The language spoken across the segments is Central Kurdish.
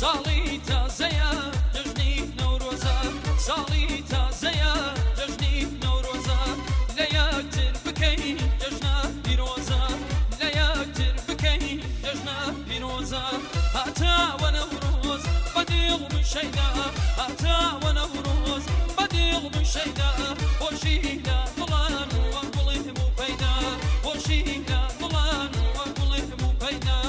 ساڵی تازەیە جەژنی نەورۆزە، ساڵی تازەیە جەژنی نەورۆزە، لە یەکتر بکەین جەژنە پیرۆزە، لە یەکتر بکەین جەژنە پیرۆزە. هاتاوە نەورۆز بە دڵ بووی شەیدا، هاتاوە نەورۆز بە دڵ بووی شەیدا، خۆشی لە دڵان وەک گوڵی بوو پەیدا، خۆشی لە دڵان وەک گوڵی بوو پەیدا.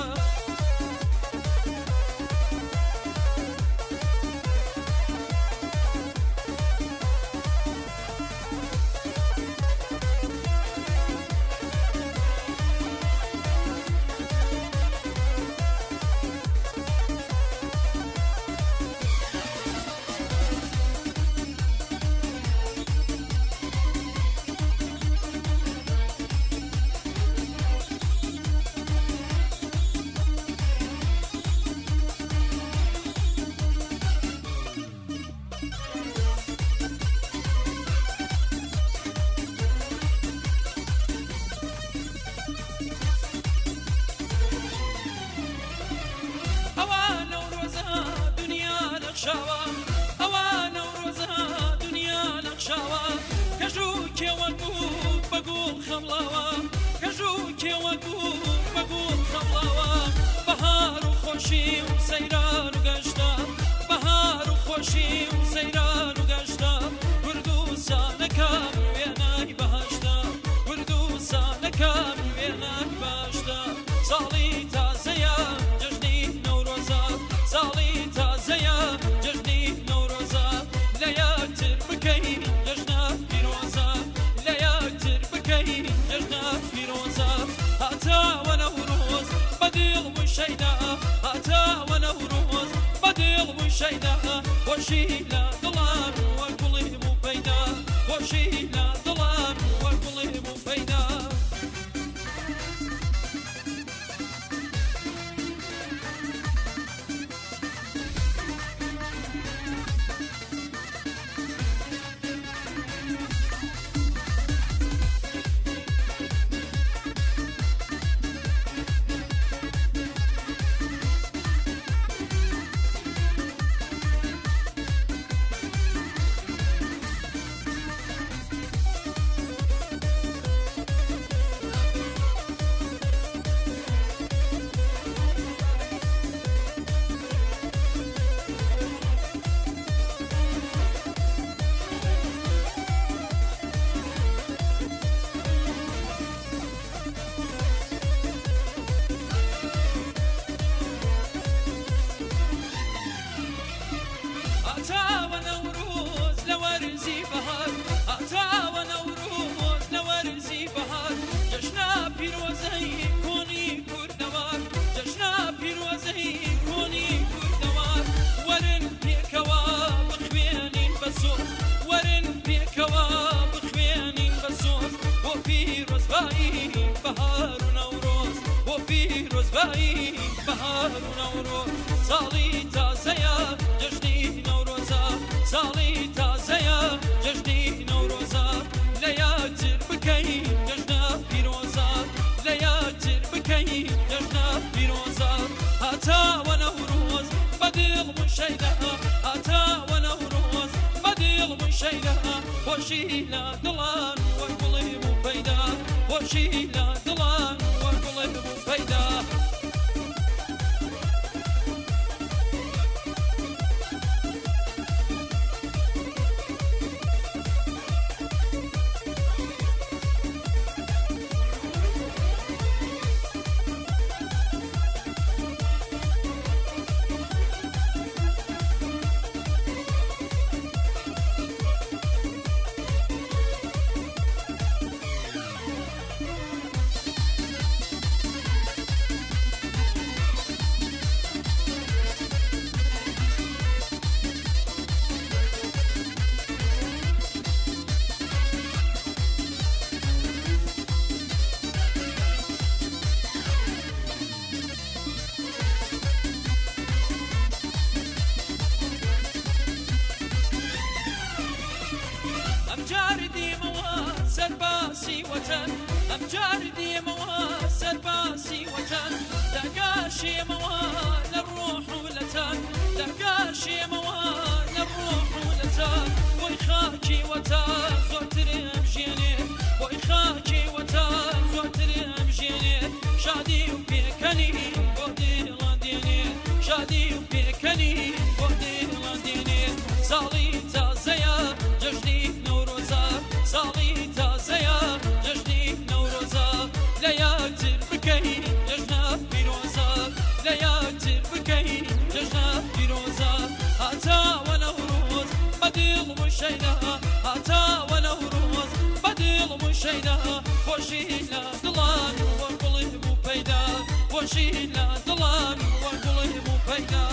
ئەوە نەورۆزە دنیا نەخشاوە، ئەوە نەورۆزە دنیا نەخشاوە، کەژ و کێوەک بوو بە گوڵ خەمڵاوە، کەژ و کێوەک بوو بە گوڵ خەمڵاوە، بەهار و خۆشی و سەیران و گەشتە، بەهار و خۆشی و سەیران و گەشتە، کوردستانەکەم وێنای بەهەشتە، کوردستانەکەم وێنای بەهەشتە. ساڵی تازەیە جەژنی نەورۆزە، ساڵی تازەیە جەژنی نەورۆزە، لە یەکتر بکەین جەژنە پیرۆزە، لە یەکتر بکەین جەژنە پیرۆزە. هاتاوە نەورۆز بە دڵ بووی شەیدا، هاتاوە نەورۆز بە دڵ بووی شەیدا، خۆشی لە دڵان وەک گوڵی بوو پەیدا، خۆشی لە دڵان وەک گوڵی بوو پەیدا. هاتاوە نەورۆز لە وەرزی بەهار، هاتاوە نەورۆز لە وەرزی بەهار، جەژنە پیرۆزەی کۆنی کوردەوار، جەژنە پیرۆزەی کۆنی کوردەوار. وەرن پێکەوە بخوێنین بە سۆز، وەرن پێکەوە بخوێنین بە سۆز، بۆ پیرۆزبایی بەهار و نەورۆز، بۆ پیرۆزبایی بەهار و نەورۆز. ساڵی تازەیە جەژنی نەورۆزە، ساڵی تازەیە جەژنی نەورۆزە، لە یەکتر بکەین جەژنە پیرۆزە، لە یەکتر بکەین جەژنە پیرۆزە. هاتاوە نەورۆز بە دڵ بووی شەیدا، هاتاوە نەورۆز بە دڵ بووی شەیدا، خۆشی لە دڵان وەک گوڵی بوو پەیدا، خۆشی لە دڵان وەک گوڵی بوو پەیدا. ئەمجار دێمەوە سەرباسی وەتەن، ئەمجار دێمەوە سەرباسی وەتەن، داگاشێمەوە لە ڕۆح و لە تەن. شەیدا، هاتاوە نەورۆز بە دڵم و شەیدا، خۆشی لە دڵان وە گوڵی بوو پەیدا، خۆشی لە دڵان وە گوڵی بوو پەیدا.